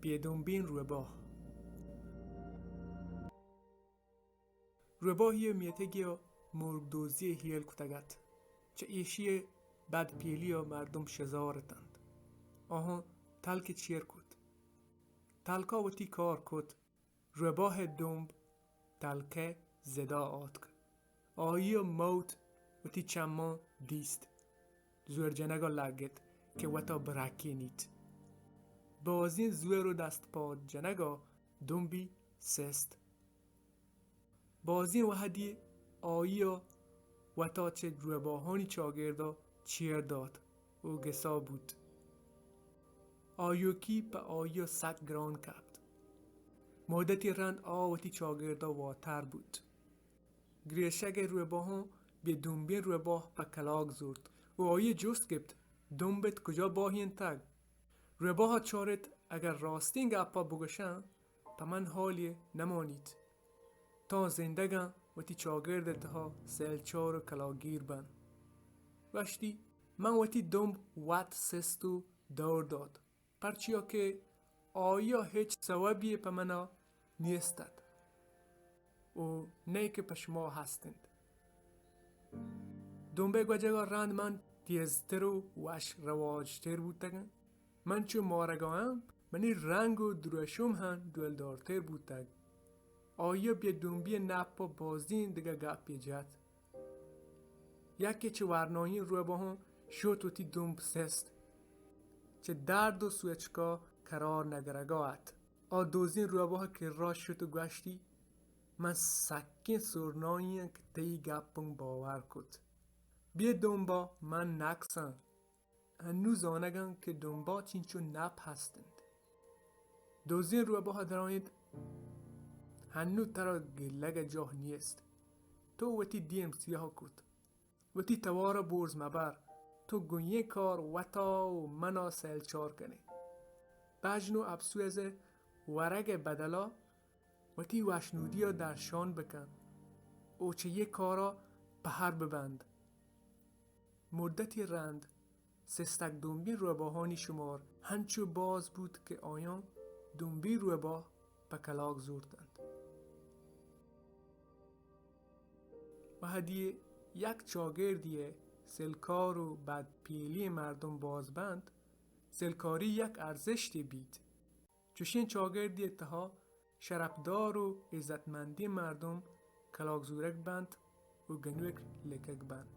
بے دمبیں روباہ۔ روباہے ءِ میتگے ءَ مرگ دوزی ءِ ہیل کتگ ات۔ چہ ایشی ءِ بدپیلی ءَ مردم شزار اتنت۔ آہاں تلک چیر کت۔ تلک ءَ وتی کار کت۔ روباہ ءِ دمب تلک ءِ زد ءَ آتک۔ آئی ءَ موت وتی چماں دیست۔ زور جنگ ءَ لگت کہ وت ءَ برکینیت۔ بازیں زور ءُ دست پاد جنگ ءَ دمبی سست۔ بازیں وہدی آئی ءَ وت ءَ چہ روباہانی چاگرد ءَ چیر دات ءُ گسا بوت۔ آیوکی پہ آئی ءَ سک گران کپت۔ مدتی رند آ وتی چاگرد ءَ واتر بوت۔ گریشگ ءِ روباہاں بے دمبیں روباہ پہ کلاگ زرت ءُ آئی ءَ جست گپت، دمبت کجا باہینتگ؟ روباہ ءَ چارت، اگر راستیں گپ ءَ بگوشاں، پہ من حالے نمانیت۔ تاں زندگاں وتی چاگرد ءِ تہا سیلچار ءُ کلاگیر بنت۔ گوشتی، من وتی دمب وت سست ءُ دور دات، پرچیا کہ آئی ءَ ہچ سوبے پہ من ءَ نیست ات ءُ نئے کہ پہ شما ہست انت۔ دمب ءِ گوجگ ءَ رند من تیزتر ءُ وش رواجتر بوتگاں۔ من چو مارگاں، منی رنگ ءُ دروشم ہم ڈولدارتر بوتگ۔ آئی ءَ بے دمبی ءِ نپ ءَ بازیں دگہ گپے جت۔ یکے چہ ورنائیں روباہاں شت وتی دمب سست۔ چہ درد ءُ سوچکا کرار نگرگا ات۔ آ دوزیں روباہ ءِ کرا شت ءُ گوشتی، من سکیں سرنائیاں کہ تئی گپاں باور کت۔ بے دمبا من نقصاں۔ انوں زانگاں کہ دمبا چینچو نپ ہست انت۔ دوزیں روباہ ءَ درائینت، انوں ترا گلگ ءِ جاہ نیست۔ تو وتی دیم سیاہ کت۔ وتی توار ءَ برز مبر۔ تو گوں اے کار وت ءَ ءُ من ءَ سیلچار کن ئے۔ بژن ءُ اپسوز ءِ ورگ ءِ بدل ءَ وتی وشنودی ءَ درشان بکن ءُ چہ اے کار ءَ پہر ببند۔ مدتی رند سستگ دمبیں روباہانی شمار ہنچو باز بوت کہ آیاں دمبی روباہ پہ کلاگ زورتنت۔ وہدی یک چاگردے ءِ سلکار ءُ بدپیلیں مردم باز بنت، سلکاری یک ارزشتے بیت۔ چشیں چاگردے ءِ تہا شرپدار ءُ عزتمندیں مردم کلاگ زورگ بنت ءُ گنوک لکگ بنت۔